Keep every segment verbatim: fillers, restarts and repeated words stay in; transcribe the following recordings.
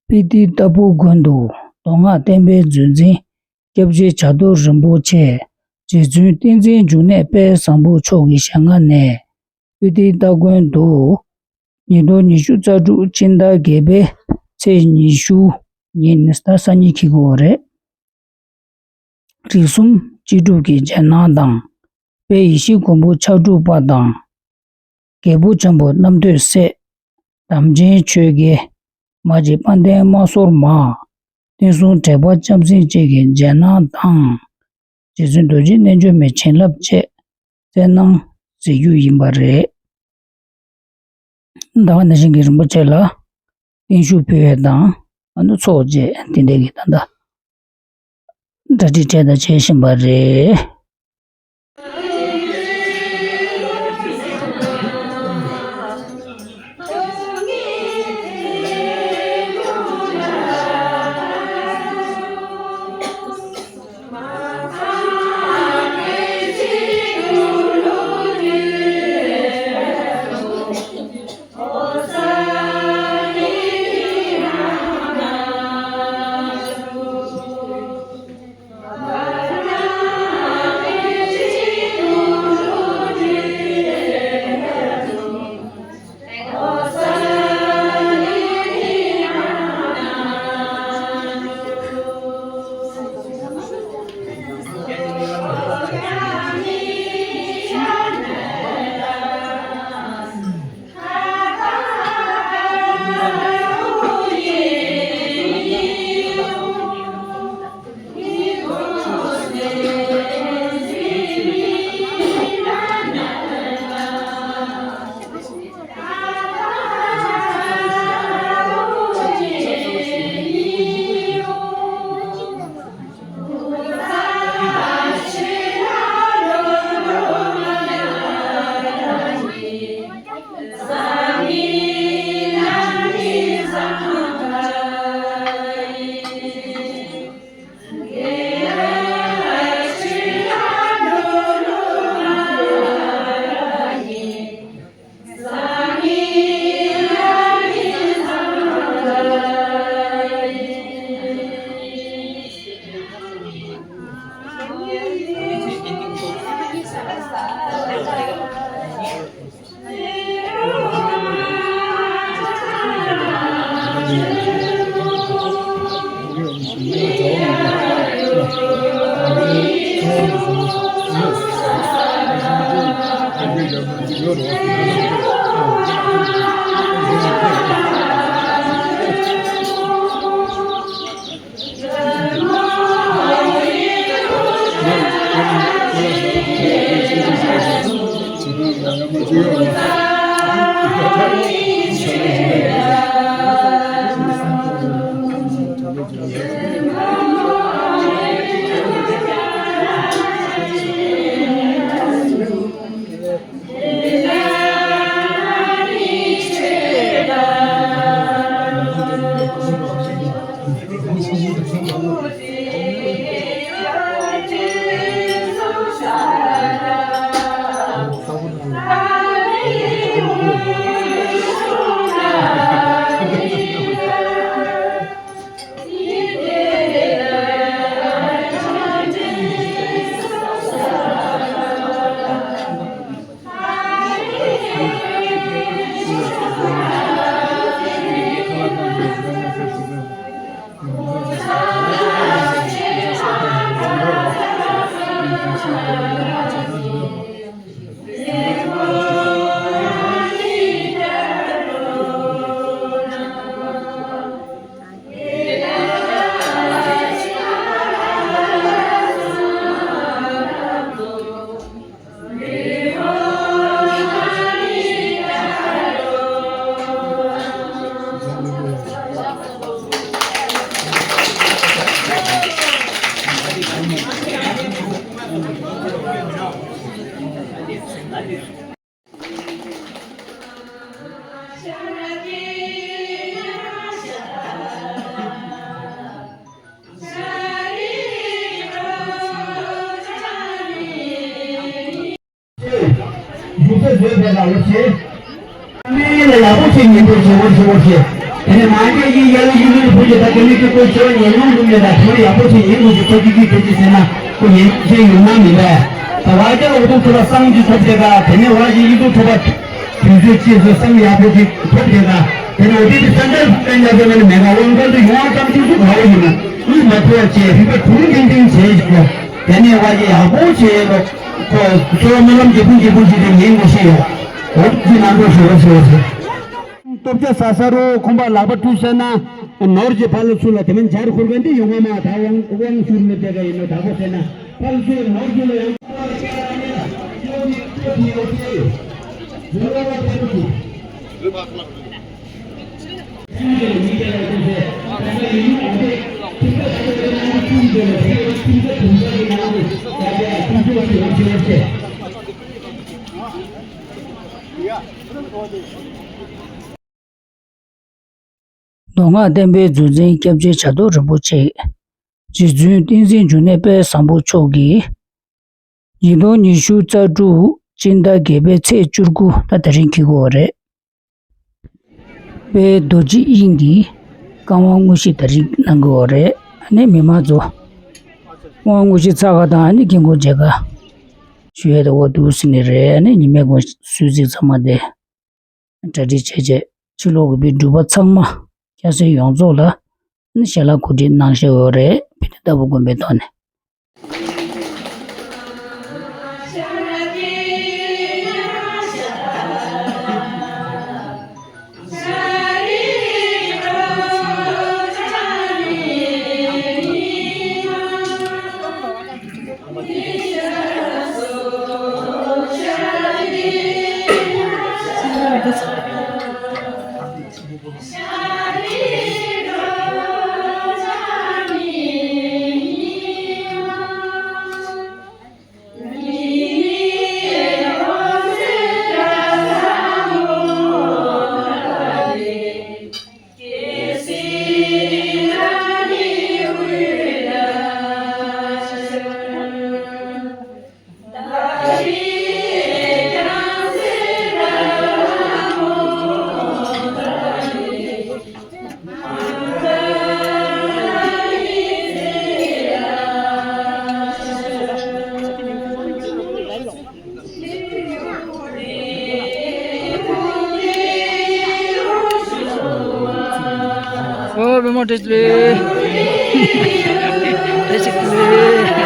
སྤི་ཏི་ཏ་པུ་དགོན་དུ་མདོ་སྔགས་བསྟན་པའི་མཛོད་འཛིན་སྐྱབས་རྗེ་བྱ་རྡོར་རིན་པོ་ཆེ་རྗེ་བཙུན་བསྟན་འཛིན་འབྱུང་གནས་དཔལ་བཟང་པོ་མཆོག་གི་ཞལ་སྔ་ནས་སྤི་ཏི་ཏ་དགོན་དུ་ཉིས་སྟོང་ཉི་ཤུ་རྩ་དྲུག་སྤྱི་ཟླ་བརྒྱད་པའི་ཚེས་ཉི་ཤུ་ཉིན་ད་སང་ཉིན་འཁེལ་གྱི་ཡོད་རེད། རིགས་གསུམ་སྤྱི་སྒྲུབ་ཀྱི་རྗེས་གནང་དང་། དཔལ་ཡེ་ཤེས་མགོན་པོ་ཕྱག་དྲུག་པ་དང་། རྒྱལ་པོ་འཇམ་དཔལ་རྣམ་ཐོས་སྲས། དམ་ཅན་ཆོས་རྒྱལ། མ་གཅིག་དཔལ་ལྡན་དམག་ཟོར་མ། བསྟན་སྲུང་དྲེགས་པ་ལྕམ་སྲིང་བཅས་ཀྱི་རྗེས་གནང་དང་། རྗེ་བཙུན་རྡོ་རྗེ་རྣལ་འབྱོར་མའི་བྱིན་རླབས་བཅས་སྩལ་གནང་མཛད་རྒྱུ་ཡིན་པ་རེད། ཟླ་བ་ནས་ཤིང་གི་རིན་པོ་ཆེ་ལ་བརྟན་བཞུགས་ཕུལ་བའི་དང་། ཨ་ནུ་ཚོགས་བཅས་དེ་འདྲ་གི་ད་ལྟ་གྲ་སྒྲིག་བྱས་དང་བྱེད་བཞིན་པ་རེད། ཡུག་ས་བཟོས་པའི་ལ་ལོ་ཆེ། མི་ལ་ཡག་པོ་ཞིག་ཉན་པའི་ཞེ་བོ་ཞེ་བོ་ཞེ། དེ་ནས་མ་རྒྱལ་གྱི་ཡ་ལ་ཡུལ་ལུང་ཕུག་གི་ད་དེ་ནས་ཀྱི་ཀོ་ཆེ་བ་ཉན་མྱོང་འདུག་མེད་ད་དེ་བ་ཡག་པོ་ཞིག་ཉན་དགོས་ཀྱི་ཐོབ་ཀྱི་ཀྱི་དེ་ཅི་ཟེར་ན་ཀོ་ཉན་ཤེས་ཡོད་ན་མི་འདྲ། ད་བ་རྒྱལ་འོ་དུ་ཁོ་ལ་སང་གི་ཐོབ་དེ་ག་དེ་ནས་བ་ཞིག་ཡིད་དུ་ཐོབ་པ་དུས་ཚོད་ཅེས་སུ་བསམ་ཡག་པོ་ཞིག་ཐོབ་དེ་ག་དེ་ནས་འོ་དེ་དེ་ས་འདྲ་ས་འདྲ་ཟེར་ན་ནི་མེད་ག་དབང་ག་དུ་ཡོང་བ་ཙམ་ཅིག་སུ་ག་བ་ཡིན་ན་ཨུ་མ་ཐུ་བ་ཅེས་རིག་པ་གྲུང་ཏིང་ཏིང་བྱས་ཞིག་ལ་དེ་ནས་བ་ཞིག་ཡག་པོ་བྱས་ལ་ཁོ་གསོ་བ་སྨོན་ལམ་རྒྱས་པོ་རྒྱས་པོ་ཞིག་དེ་ཉན་དགོས་ཤེས་ཡོད། འོ་དེ་ནང་དུ་ཞུ་བ་ཞུ་བ་ཞུ། སྟོབས་ཆ་ཟ་ས་རུ་ཁོང་པ་ལག་པ་བཀྲུས་ས་ན་ནོར་གྱི་ཕ་ལ་ཚུར་ལ་དེ་མིན་ཇར་ཁུར་ག་འདི་ཡོང་བ་མ་ད་དབང་དབང་ཤུར་ནི་དེ་ག་ཡིན་ནོ་ད་གོ་ཟེར་ན་ཕ་ལ་ཚུར་ནོར་གྱི་ལ་ཡང་མདོ་སྔགས་བསྟན་པའི་མཛོད་འཛིན་སྐྱབས་རྗེ་བྱ་རྡོར་རིན་པོ་ཆེ། རྗེ་བཙུན་བསྟན་འཛིན་འབྱུང་གནས་དཔལ་བཟང་པོ་མཆོག་གིས། ཉིས་སྟོང་ཉི་ཤུ་རྩ་དྲུག་སྤྱི་ཟླ་བརྒྱད་པའི་ཚེས་བཅུ་དགུ་ད་དེ་རིང་འཁེལ་གྱི་ཡོད་རེད། དཔལ་རྡོ་རྗེ་དབྱིངས་ཀྱིས་བཀའ་དབང་དངོས་གཞི་དེ་རིང་གནང་གི་ཡོད་རེད། ཨ་ནི་མི་མང་ཚོ་དབང་དངོས་གཞི་ཚར་ག་དང་ཨ་ནི་དགེ་སྐོར་མཇལ་ཁ་ཞུ་ཡས་དེ་འོ་འདུག་ཟེར་ནི་རེད། ཨ་ནི་ཉི་མའི་དགོང་གསོལ་ཚིགས་ཚང་མ་དེ། གྲ་སྒྲིག་བྱས་རྗེས་ཕྱི་ལོགས་ཀྱི་བི་འབྲུག་པ་ཚང་མ་སྐྱ་སེར་ཡོངས་རྫོགས་ལ་ནི་ཞལ་ལག་གོ་སྒྲིག་གནང་བཞག་ཡོད་རེད། ཕི་ནི་ལྟ་བུ་དགོན་པའི་ཐོག་ནས། ཨོ་བེ་མོ་བཀྲ་ཤིས་བདེ་ལེགས། བཀྲ་ཤིས་བདེ་ལེགས།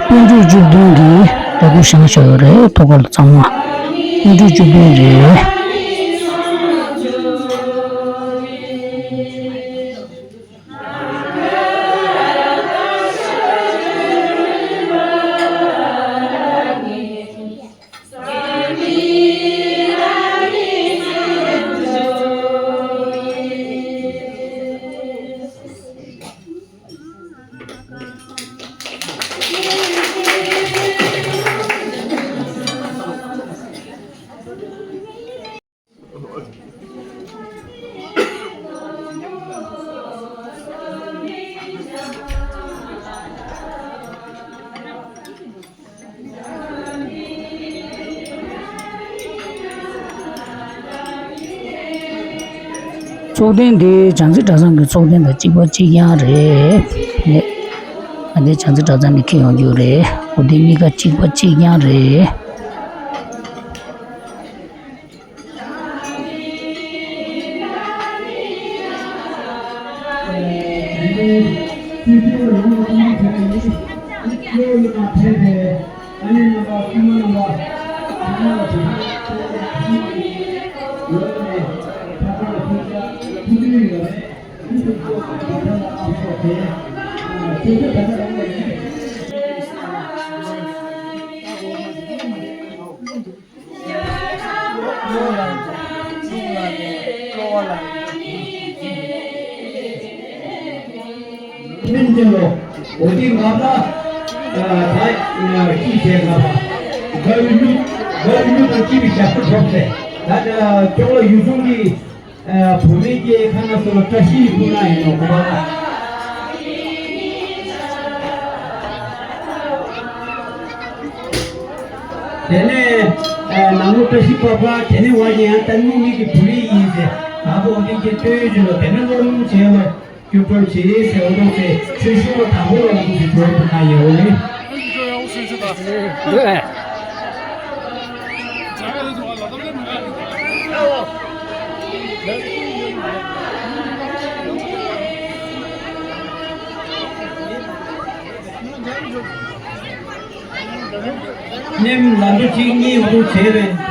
དཔལ་འབྲུག་བཅུ་བདུན་གྱི་བདག་པོ་བཞེངས་བཞག་ཡོད་རེད། ཐོག་ཁར་ཚང་མ་དཔལ་འབྲུག་བཅུ་བདུན་རེད། ཚོགས་ཐེངས་འདི་བྱང་རྩེ་གྲྭ་ཚང་གི་ཚོགས་ཐེངས་དང་གཅིག་པ་གཅིག་རྐྱང་རེད། ནས་ཨ་འདི་བྱང་རྩེ་གྲྭ་ཚང་ནས་འཁེལ་ཡོང་རྒྱུ་རེད། འོ་འདི་གཉིས་ཀ་གཅིག་པ་གཅིག་རྐྱང་རེད། སྨན་ཅན་ལོ། འོ་དེ་ང་ལ་ད་ཤི་བྱས་ང་ལ་དགའ་བའི་གླུ། དགའ་བའི་གླུ་དང་སྐྱིད་པའི་ཞབས་བྲོ་འཁྲབ་ཚེ། ད་ཅོག་ལ་ཡུལ་སྲུང་གི་བུད་མེད་ཀྱི་ཁ་ན་སོ་ལ་བཀྲ་ཤིས་ཕུལ་ན་ཡིན་ནོ་གོ་བ། དེ་ནས་ནང་ལོ་བཀྲ་ཤིས་པ་པ། དེ་ནས་བ་ཡང་ལྟ་ནི་མིག་གི་བུ་རིགས་ཡིན་ཟེར། ད་བོ་འདི་གི་སྟོད་ཀྱི་ལོ། དེ་ནས་སློབ་སྦྱོང་བྱས་ལོ། སྐྱོབ་སྐྱོབ་བྱེད་ཟེར་འོ་དོ་ཟེར། ཆོས་ཞུ་བ་དང་པོ་ལ་འོ་དོ་ཟེར་འགྲོ་ཐུབ་ན་ཡོད་རེད། ནེམ་ལ་འགྲོ་གཅིག་གཉིས་འོ་དོ་བྱས་རེད།